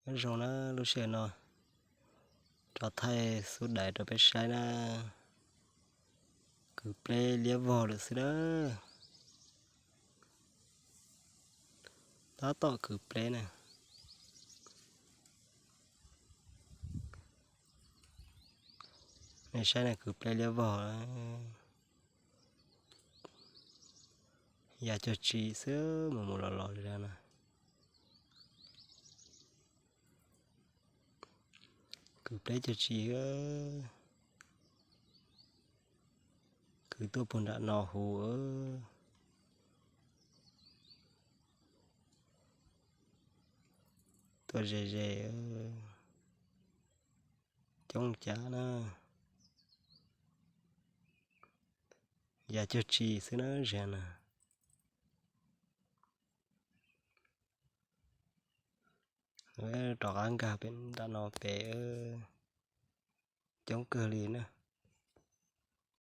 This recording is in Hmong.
Nyob zoo na, lub sij hawm no rov thaij xub dais rau peb saib na. Kwv pleb liab vog lawm xwb na. Tab tom kwv pleb na. Nej saib na, kwv pleb liab vog. Yam cuag tsi xwb, mus mus los los li na. Kwv pleb cuag tsi. Kwv tuaj puag nram no huv. Tuaj ze ze. Coob cas na. Yam cuag tsi xwb na, ziag na. Rov qab nkag pem nram no pem. Coob kawg li na.